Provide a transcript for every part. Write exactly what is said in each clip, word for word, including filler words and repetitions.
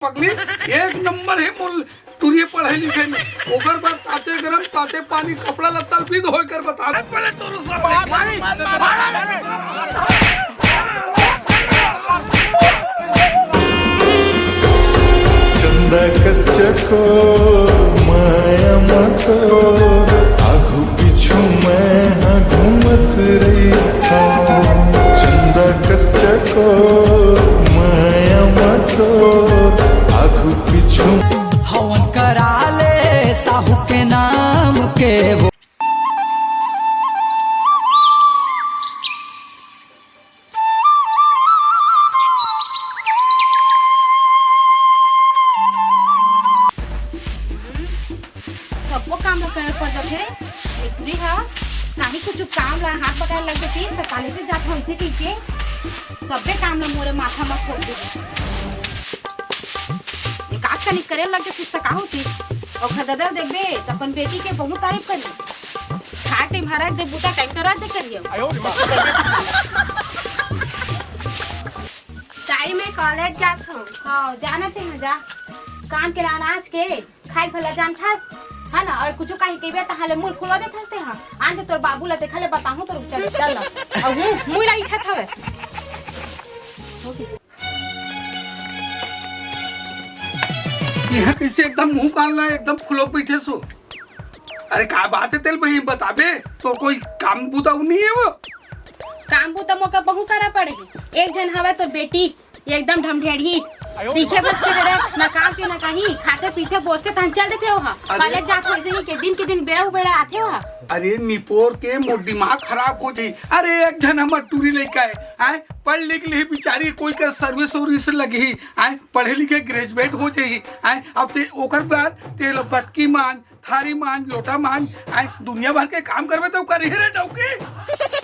पगली, एक नंबर हे मोर टुरी पढ़े लिखे में। ओकर बाद ताते गरम, ताते पानी, कपड़ा लत्ता ल भी धोए कर बता दे। पहले तोरो सब चंदा कस चकोर माया मा तोर, आघू पीछू मैं हा घूमत रहिथंव। चंदा कस चकोर माया मा तोर, आघू पीछू हवन करा ले साहू के नाम के वो। सब्बो काम ल करे पड़ जाथे। एकरी ह काहीं कुछु काम ल हाथ बटाए लग जाथे, त काले से जात हो इसे कहिके सब्बे काम ल मोरे माथा म थोप दे। एक आध कनी करे लग जाथे, त का होथे? ओखर ददा देखबे, त अपन बेटी के बहुत तारीफ करी। खाए टाइम हरक दे, बूता टाइम करत दे करियो। ताई, मैं कॉलेज जात हूँ। हाँ, जाना चाहिए, जा। काम के अनाज के खाए भला जान खास, है ना? और कुछ कहीं के बे तहाँ ले मुंह फुला देत हंसते हाँ। आन दे तोर बाबू ला देखा ले बताहूँ तो रुक चल, चल ना। अब हूँ, मुंह लाई खात हवे। यहाँ कैसे एकदम मुंह कान ला एकदम फुलो बैठे सो? अरे का बात है तेल भाई बताबे तो कोई काम बुता नहीं है वो? काम बुता मोका बहुत सारा पड़े हे। एक झन हवे तो बेटी एकदम ढमढेढ़ी, दिखे बस के बेरा ना काम के ना कहीं, खाते पीते बोसते तहन चल देथे ओहा। अरे। कॉलेज जात हो ऐसे ही के दिन के दिन बेरा उबेरा आथे ओहा। अरे निपोर के मोर दिमाग खराब हो जाही। अरे एक झन हमर टूरी लइका है, आय पढ़ लिख लिही बिचारी, कोई का सर्विस उर्विस लगही, आय पढ़े लिखे ग्रेजुएट हो जाही, आय अब ते ओकर बाद तेल बटकी मान थारी मांज, लोटा मांज, आय दुनिया भर के काम करबे तो करिहे रे डौकी।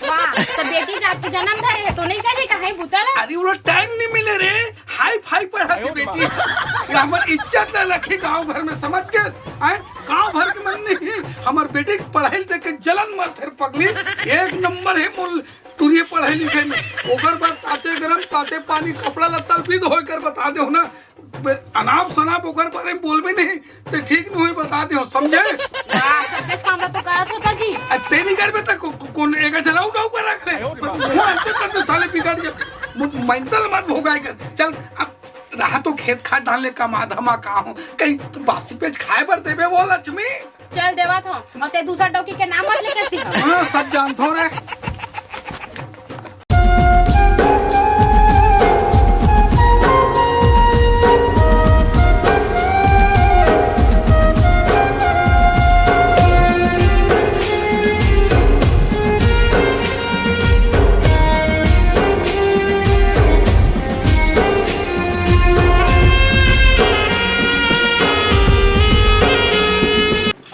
वाह, त बेटी जात के जन्म धरे हे तो नहीं करे कहीं बुता ला? अरे वो टाइम नहीं मिले रे, हाई फाई पढ़ा के बेटी। ये हमर इज्जत ला रखे गांव भर में समझ के, आय गांव भर के मन नहीं, हमर बेटी के पढ़ाई देख के जलन मरथे रे पगली। एक नंबर हे मोर टुरी पढ़ाई लिखाई में। ओकर बाद ताते गरम, ताते पानी, कपड़ा लत्ता भी धोए कर बता दे हो ना। बे-, अनाप शनाप ओकर बारे में बोलबे नहीं, ते ठीक नहीं होई, बता दे हो, समझे? वाह, सब देश काम तो करत होता जी। आ, ते नहीं करबे त को-, को-, कौन एगा चलाऊ डाऊ कर रख ले? मुंह अंते तंते साले बिगड़ जाते। मु-, mental मत भोगाए कर। चल, अब रहा तो खेत खार धान ले कमा धमा का हो। कहीं बासी पेज खाए बर देबे वो लक्ष्मी? चल देवत हो, और ते दूसरा डौकी के नाम मत लेके आती हो। हाँ, सब जानत हो रे।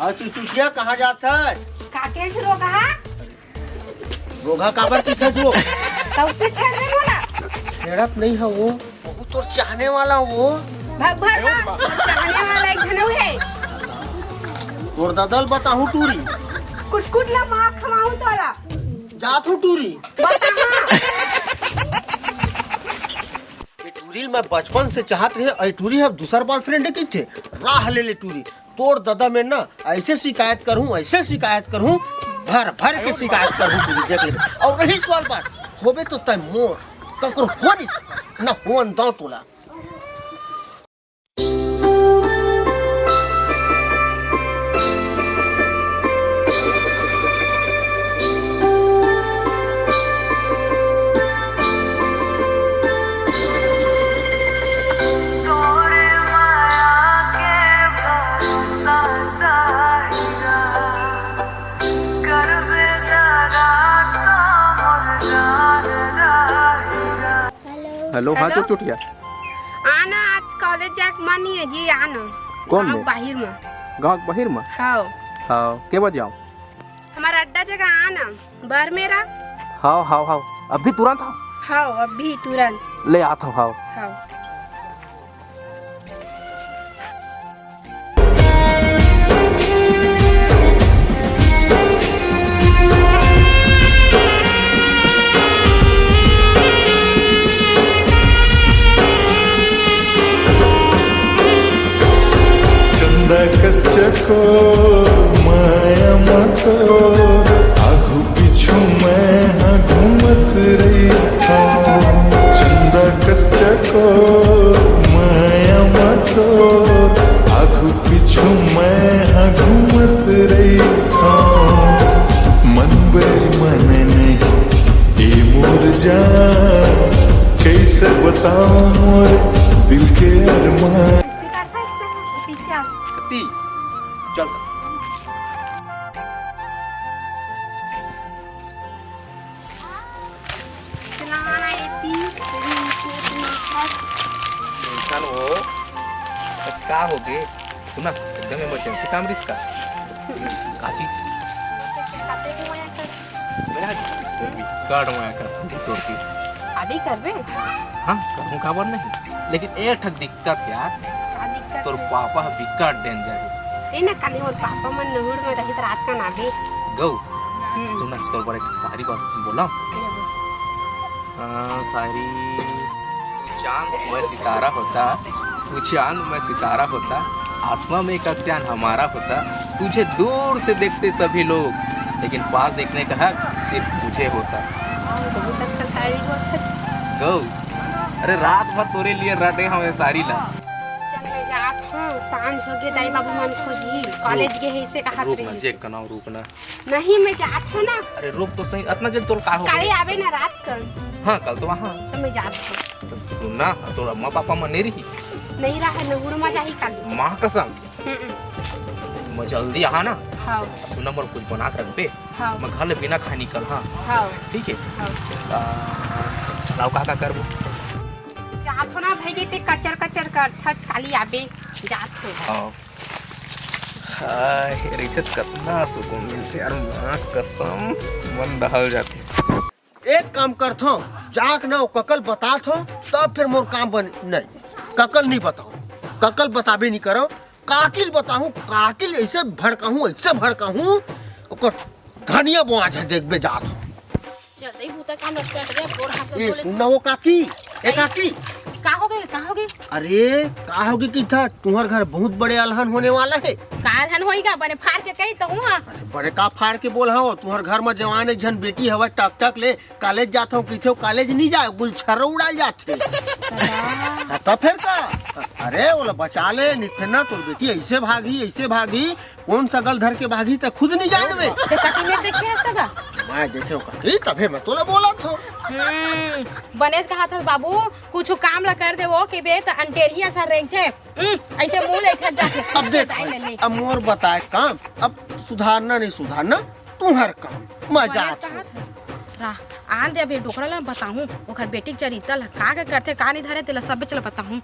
आज तू चुटिया कहाँ जात है? काके से रोगहा? रोगहा काबर की थे तू? तब से छेड़ दे बोला। छेड़त नहीं है वो, वो तोर चाहने वाला वो। भग भग भग, तोर चाहने वाला एक घनऊ है। तोर ददल बताहूँ टूरी। कुटकुट ला मार खवाऊँ तोला। जात हूँ टूरी। बताहा। ये टूरी मैं बचपन से चाहत रहे, अई टूरी अब दूसर बॉयफ्रेंड किथे राह ले ले टूरी। तोर ददा में ना ऐसे शिकायत करहूँ, ऐसे शिकायत करहूँ, भर भर के शिकायत करहूँ टूरी देख ले। और रही सवाल बात, होबे तो तय मोर, ककरो हो नहीं सकत, ना होन दो तोला। हेलो, हाँ हेलो। चुटचुटिया। आना, आज कॉलेज जाके मन नहीं है जी, आना। कौन गाँव में? बाहिर में। गाँव के बाहिर में? हाँ। हाँ, के बजे आऊँ? हमारा अड्डा जगह आना, बर मेरा। हाँ, हाँ, हाँ, अभी तुरंत आओ। हाँ, अभी तुरंत। ले आता हूँ, हाँ। हाँ। चको माया मतो, आगू पीछू मैं हा घूमत रहिथों। चंदा कस चको माया मतो, आगू पीछू मैं हा घूमत रहिथों। मन बर मन नहीं ए मोर जान, कैसे बताओ मोर दिल के अरमान। कति? चल। चला ना एती, तेरी नीचे इतनी इज्जत। इंसान हो, तो का हो गे? सुना, एकदम इमरजेंसी काम रिस का। का चीज? खाते को आया कर। मैं आज बिकट माया करता हूँ तोर की। शादी करबे? हाँ, करूँ, काबर नहीं। लेकिन एक ठक दिक्कत यार, का दिक्कत तोर है? पापा ह बिकट डेंजर हे। ए ना, खाली मोर पापा मन नहुड़ में रहित रात का नाबे। गौ, हम्म। सुन ना, तोर बर एक शायरी बात बोला। ये बोल। आ, शायरी। चांद मैं सितारा होता, तू चांद मैं सितारा होता, आसमां में का स्यान हमारा होता। तुझे दूर से देखते सभी लोग, लेकिन पास देखने का हक सिर्फ मुझे होता। हाँ, बहुत अच्छा शायरी बोलत। गौ, अरे रात भर तोरे लिए रटे हमें सारी ला। चल मैं जात हूँ, सांझ हो गए, दाई बाबू मन खोजी, कॉलेज गए है, इसे कहा रुक ना, रही। जे कनाव रुक ना। नहीं, मैं जात हूँ ना। अरे रुक तो सही, इतना जल्द तोर का हो काले गया? आवे ना रात कर। हाँ, कल तो वहाँ। तो मैं जात हूँ। तो सुन ना, तोर अम्मा पापा मन नहीं रही? नहीं रहा, नहुड़ मा जाही काले। माँ कसम। हम्म। मैं जल्दी आहा ना। हाँ। सुन ना, मोर कुछ बना के रख बे। हाँ। मैं घर ले बिना खाए निकल, हाँ। हाँ। ठीक है? हाँ। आ, चलाओ, का का करबो? जात हो ना भाई, के ते कचर कचर कर, थच खाली आबे, जात हो। हाँ। हाय, रहिते त कतना सुकून मिलते यार, माँ कसम, मन दहल जाते। एक काम करथों, जाके ना वो कका ल बताथों, तब फिर मोर काम बन नहीं। कका ल नहीं बताओ, कका ल बताबे नहीं करो, काकी ल बताहूँ, काकी ल ऐसे भड़काहूँ, ऐसे भड़काहूँ, ओकर धनिया बोआ जा देखबे जात हो। चलते ही बूता काम लटकट रे, गोड़ हाथ ए, धो ले। सुन ना वो काकी, ए काकी। का हो गए, का हो गए? अरे, का हो गए कि था, तुम्हार घर बहुत बड़े अलहन होने वाला है। का अलहन होई गा? बने फाड़ के कही तो हूँ, हाँ। अरे, बड़े का फाड़ के बोल हो, तुम्हार घर में जवान एक झन बेटी हवा टक टक ले, कॉलेज जात हो, किथे कॉलेज नहीं जाए, गुलछर्रा उड़ाल जात है। हाँ, तो फिर का? अरे, बोला बचा ले, नहीं फिर ना तोर बेटी ऐसे भागी, ऐसे भागी, कौन सा गल धर के भागी त खुद नहीं जानवे। ते सती में देखे हस त का? मैं देखे हो कही, तभे मैं तोला बोलत हो। हम्म, बनेस कहा था बाबू, कुछ काम ला कर दे वो के बे त अंटेरिया सा रेंगथे। हम्म, ऐसे मुंह ले खा जाके। अब देख, दाई ले ले। अब मोर बताए काम, अब सुधारना नहीं सुधारना, तुम्हार काम। मैं बने जात कहा हूँ। था। रा, आन दे अबे डोकरा ला बताहूँ, ओकर बेटी के चरित्र ला का का करथे, का नहीं धरे, तेला सब चला बताहूँ।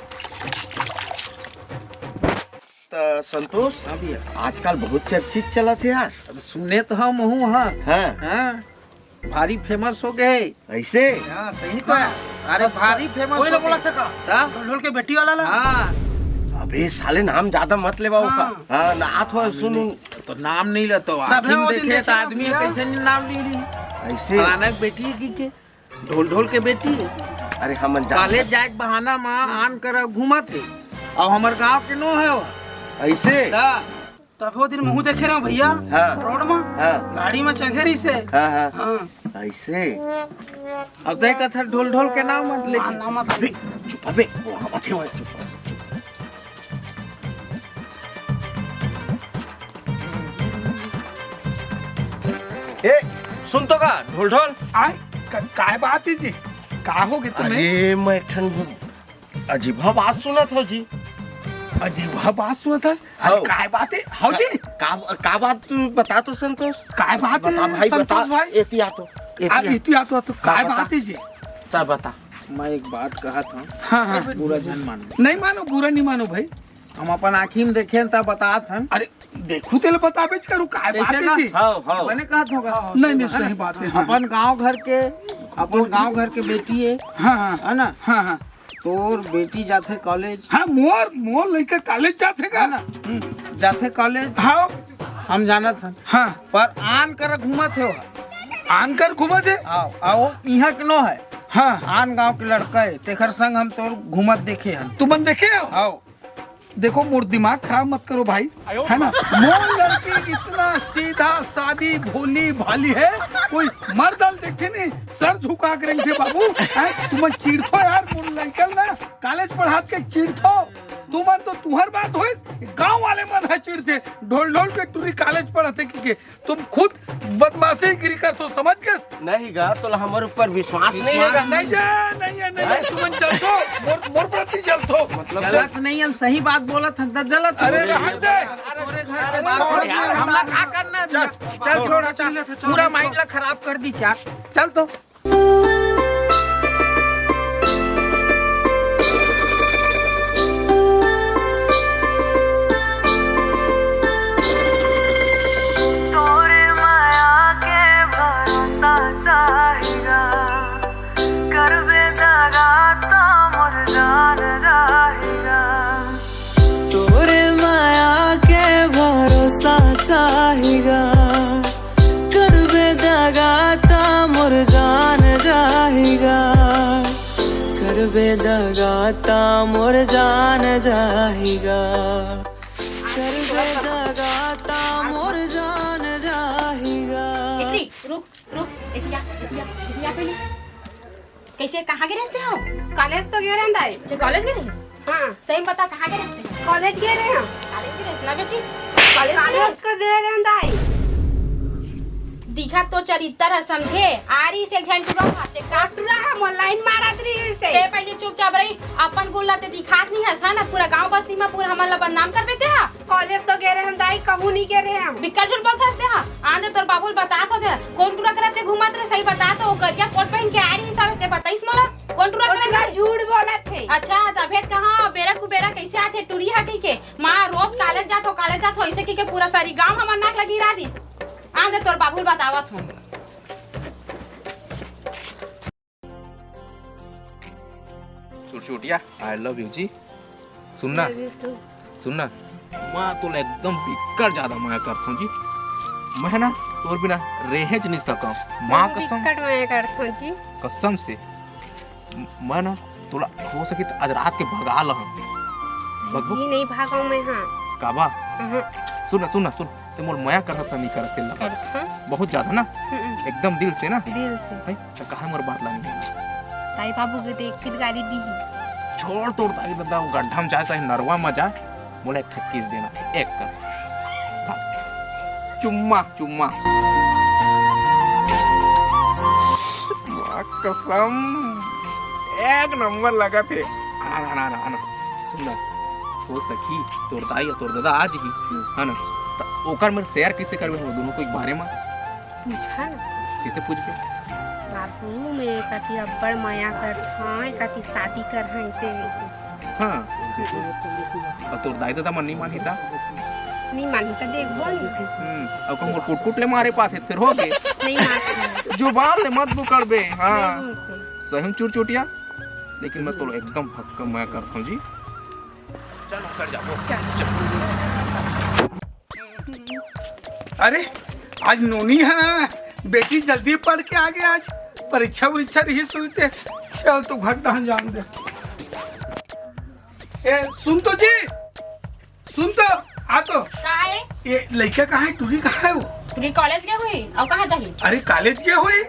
त संतोष, हाँ भैया। आजकल बहुत चर्चित चलत हे यार। अब सुने तो हम हूँ, हाँ। हाँ। हाँ। भारी फेमस हो गए। ऐसे? हाँ, सही तो है। अरे, भारी फेमस कोई हो ना बोला गए। था का? हाँ? ढोल के बेटी वाला ला? हाँ। अबे साले, नाम ज्यादा मत लेवा ओका। हाँ। हाँ, ना तो सुनू। तो नाम नहीं लेतो, तब आखिर वो दिन देखे देखे तो ना आदमी भैया। कैसे नहीं नाम ली ली? ऐसे? फलाना के बेटी है की के? ढोल ढोल के बेटी। अरे हमन जान कॉलेज जाए के बहाना मा आन करा घूमत हे। अब हमर गांव के नो है वो। ऐसे? ता। तब वो दिन मुंह देखे रहो भैया। हाँ। रोड मा। हाँ। गाड़ी मा चघे रही से। हाँ, हाँ। हाँ। ऐसे? अब तय कथा ढोल ढोल के नाम मत ले। हाँ, नाम मत अबे, चुप, अबे, वो आवाज है, चुप। ए, सुन तो का, ढोल ढोल। आय, क-, काय बात है जी? का हो गए तुम्हें? अरे, मैं एक ठन अजीबा बात सुनत हो जी। अजीबा बात सुनत हस? अरे, हौ। काय बात है? हौ जी? का, का, का बात तू बता तो संतोष? काय बात बता है, भाई, संतोष बता। भाई? एती आ तो, एती आ। आ, एती आ तो, तो बता, काय बता। बात है जी? ता बता। मैं एक बात कहा था, हाँ, हाँ। बुरा झन मानो। नहीं मानो, बुरा नहीं मानो भाई। हम अपन आँखी में देखे त बतात हन। अरे, देखू तेला बताबेच करू, काय बात कैसे है ना? जी? हौ, हौ। मैंने कहा था, नहीं, नहीं, सही बात है, हाँ। अपन गांव घर के, अपन गांव घर के बेटी है। हाँ, हाँ। है ना? हाँ, हाँ। तोर बेटी जाथे कॉलेज। हाँ, मोर, मोर लइका कॉलेज जाथे का? है ना? हम्म। जाथे कॉलेज। हाँ। हम जानत हन। हाँ। पर आन कर घूमत हे वो। आन कर घूमत हे? आओ, आओ, इहाँ के नो है। हाँ। आन गांव के लड़का है, तेखर संग हम तोर घूमत देखे हन। तुमन देखे हो? आओ। देखो, मोर दिमाग खराब मत करो भाई, है ना? मोर लड़की इतना सीधा सादी, भोली भाली है, कोई मर्द ल देखथे नहीं, सर झुका के रेंगथे बाबू। हैं? तुमन चिढ़थो यार, मोर लड़का ल ना कॉलेज पढ़ात के चिढ़थो। तुमन तो तुहर बात होइस, गांव वाले मन ह चिढ़थे, ढोल ढोल के टुरी कॉलेज पढ़ाथे कि के। तुम खुद बदमाशी गिरी करथो, समझ गेस? नहीं गा, तोला हमर ऊपर विश्वास नहीं है गा। नहीं है, नहीं है, नहीं है। तुमन जलथो, मोर, मोर प्रति जलथो। मतलब चलत नहीं है, सही बात बोलत हन त जलत। अरे रहन दे। तोरे घर के बात छोड़ यार, हमला का करना है? चल, चल, छोड़, चल। पूरा माइंड ला खराब कर दी यार। चल तो। तोरे माया के भरोसा चाहेगा, करबे दगा त मोर जान जाहेगा। तोरे माया के भरोसा चाहेगा, करबे दगा त मोर जान जाहेगा। करबे दगा त मोर जान जाहेगा। करबे दगा त मोर जान जाहेगा। इतनी, रुक, रुक, इतिया, इतिया, इतिया पहले। कैसे, कहाँ गे रहिस तें? कॉलेज तो गे रहेंव दाई। अच्छा, कॉलेज गे रहिस? हाँ। सही में बता, कहाँ गे रहिस तें? कॉलेज गे रहेंव। कॉलेज गे रहिस ना बेटी? कॉलेज गे कॉलेज रहिस? तो गे रहेंव दाई। दिखत तो चरित्तर ह समझे, आ रहिस एक झन टुरा खाते का? टुरा ह, मोर लाइन मारत रहिस हे। ते पहले चुपचाप रही, अपन गुण ला ते दिखात नहीं हस, है ना? पूरा गांव बस्ती में पूरा हमन ला बदनाम करबे ते हा। कॉलेज तो गे रहेंव दाई, कहूँ नहीं गे रहेंव। बिक्कट झूठ बोलथस ते हा। आन दे तोर बाबू ल बतात हों ते, कोन टुरा करा ते घूमत रहे, सही बता तो, वो करिया कोट पहन के आ रहिस हे, ते बताइस मोला, कोन टुरा करा ते? झूठ बोलत हे। अच्छा, तभे त कहाँ, बेरा कुबेरा कैसे आथे, टुरी हटी के, माँ रोज कॉलेज जात हों, कॉलेज जात हों, ऐसे की के पूरा सारी गांव हमर नाक लगी रहा दिस। आन दे तोर बाबू ल बतावत हों। चुरचुटिया, I love you जी। सुन ना, सुन ना, मैं तोला एकदम बिक्कट ज्यादा मया करथों जी। मैं ना तोर बिना रहेच नहीं सकंव। माँ कसम। बिक्कट मया करथों जी। कसम से। म-, मैं ना तोला हो सके त आज रात के भगा लहूँ। भगबो? जी नहीं भागंव मैं, हाँ। काबर? अहं। सुन ना, सुन ना, सुन। ते मोर मया करत हस नहीं करत तेला? करत हंव। बहुत ज्यादा ना? हम्म। एकदम दिल से ना? दिल से। है? त काहे मोर बात ला नहीं? दाई बाबू के देख के गाली दी। छोड़ तोर दाई ददा, वो गड्ढा में जाए चाहे नरवा में जाए, मोला एक ठक किस देना, एक कर। हाँ। चुम्मा, चुम्मा। माँ कसम, एक नंबर लगथे। आना, आना, आना, आना। सुन ना, हो सकी, तोर दाई अउ तोर ददा आ जही, है ना? त ओकर मेर share कइसे करबे हम दोनों के बारे में? पूछा ना। कइसे पूछबे? बाबू, मैं कति अब्बड़ मया करथंव, कति शादी करहूँ, अइसे। हाँ। अउ तोर दाई ददा मन नइ मानही त? नइ मानही त देखबो नहीं। हम्म, अउ कहूँ मोर कुटकुट ले मारे पास हे, फेर हो गे। नइ मानही। जुबान ले मत बुकड़बे, हाँ। नहीं बोलते। सही में चुरचुटिया, लेकिन मैं तोला एकदम पक्का मया करथंव जी। चल, सर जाबो। चल। चल। अरे, आज नोनी है ना, बेटी जल्दी पढ़ के आ गया, आज परीक्षा वरीक्षा रही सुनते। चल तो घर डहन जान दे। ए, सुन तो जी, सुन तो, आ तो। का है? ये लइका कहाँ है? टुरी कहाँ है वो? टुरी कॉलेज गए हुई, अउ कहाँ जाही? अरे कॉलेज गए हुई,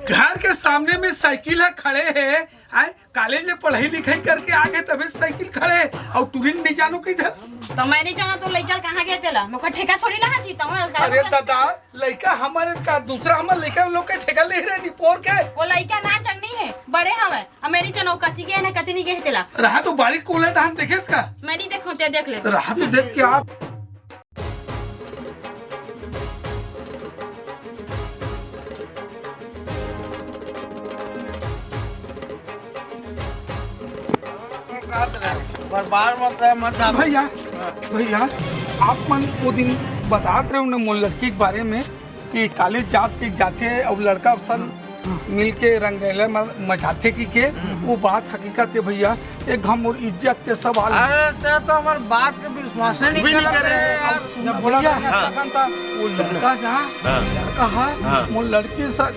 घर के सामने में साइकिल है खड़े है, आए कॉलेज में पढ़ाई लिखाई करके आ गए तभी साइकिल खड़े, अउ टुरी नहीं जानो किधर। तो मैं नहीं जाना तो लइका कहाँ गए तेला, मोका ठेका थोड़ी लहा जीता हूँ। अरे दादा, लइका हमारे का दूसरा हमर लइका लोग के ठेका ले रहे निपोर के। वो लइका ना चंगनी है, बड़े हवे। अब मेरी चनो कति गए ना कति नहीं गए तेला। रहा तो बारीक कोले डहन देखेस का? मैं नहीं देखूं, ते देख ले। रहा तो देख के आप। बर्बाद मत है, मत आप। भैया, भैया, आप मन वो दिन बतात रहे हो ना मोर लड़की के बारे में, कि कॉलेज जात के जाथे अउ लड़का सन मिल के रंगरेला म-, मचाथे की के, वो बात हकीकत है भैया, एक हम मोर इज्जत के सवाल है। अरे, ते तो हमर बात के विश्वास ही नहीं करत है यार। सुन ना भैया, हाँ। वो लड़का ना, हाँ। लड़का हा, हाँ। मोर लड़की सन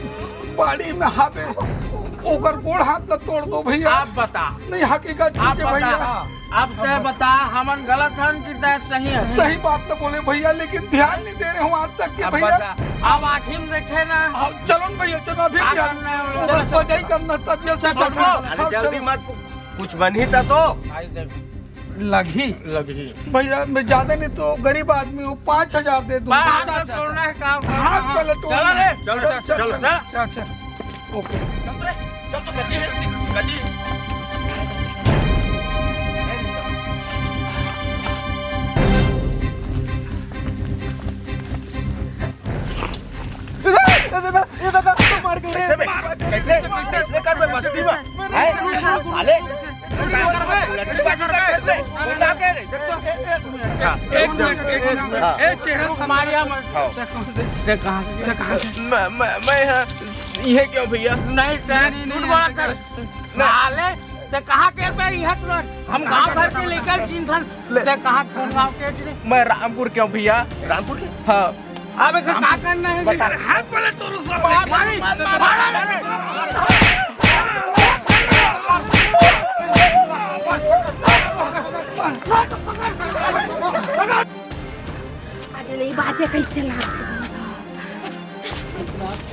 बाड़ी में हावे। ओकर गोड़ हाथ ला तोड़ दो भैया। आप बता। नहीं, हकीकत आप के भैया। बता। अब तय बता, हमन गलत हन कि तय सही है? सही बात तो बोले भैया, लेकिन ध्यान नहीं दे रहे हो आज तक के अब भैया। बता। अब आँखी में देखे ना। हाँ, चलो न भैया, चलो अभी क्या क्या? करना है वो लोग? बस मजा ही करना, तब ये सब चलो, करना। चलो। अरे हाँ, जल्दी चलो। मत, कुछ बनही त तो। भाई देख। लगही। लगही। भैया, मैं ज्यादा नहीं तो गरीब आदमी हूँ, पाँच हजार दे दूँ। पाँच हजार तोड़ना है काम करना। हाथ पहले तोड़ना चलो है। रे। चलो, चलो, चलो, चलो। चलो। चल, चल। ओके। चल तो रे, चल तो गद्दी है, गद्दी। ये दादा, ये दादा, मार के कैसे बे? कैसे? कैसे कर बे बस्ती में? हैं? साले? कैसे कर बे? कैसे कर बे? कौन आ गए रे? देख तो। हाँ। एक मिनट, एक मिनट। हाँ। ए, चेहरा संभाल। मारिया मत। हाँ। देख कहाँ से? देख कहाँ से? मैं, मैं, मैं यहाँ, ये क्यों भैया? नहीं, नहीं, नहीं, झूठ बोला कर। साले, ते कहाँ के बे यहाँ तुरंत? हम गाँव भर के लेकर चिंतन। ले। ते कहाँ, कौन गाँव के रे? मैं रामपुर के हूँ भैया। रामपुर के? हाँ। अब इसे का करना है? बता। हाथ पहले तोड़ो सब। मार, मार, मार, मार। आज नहीं बाजे कैसे लागथे।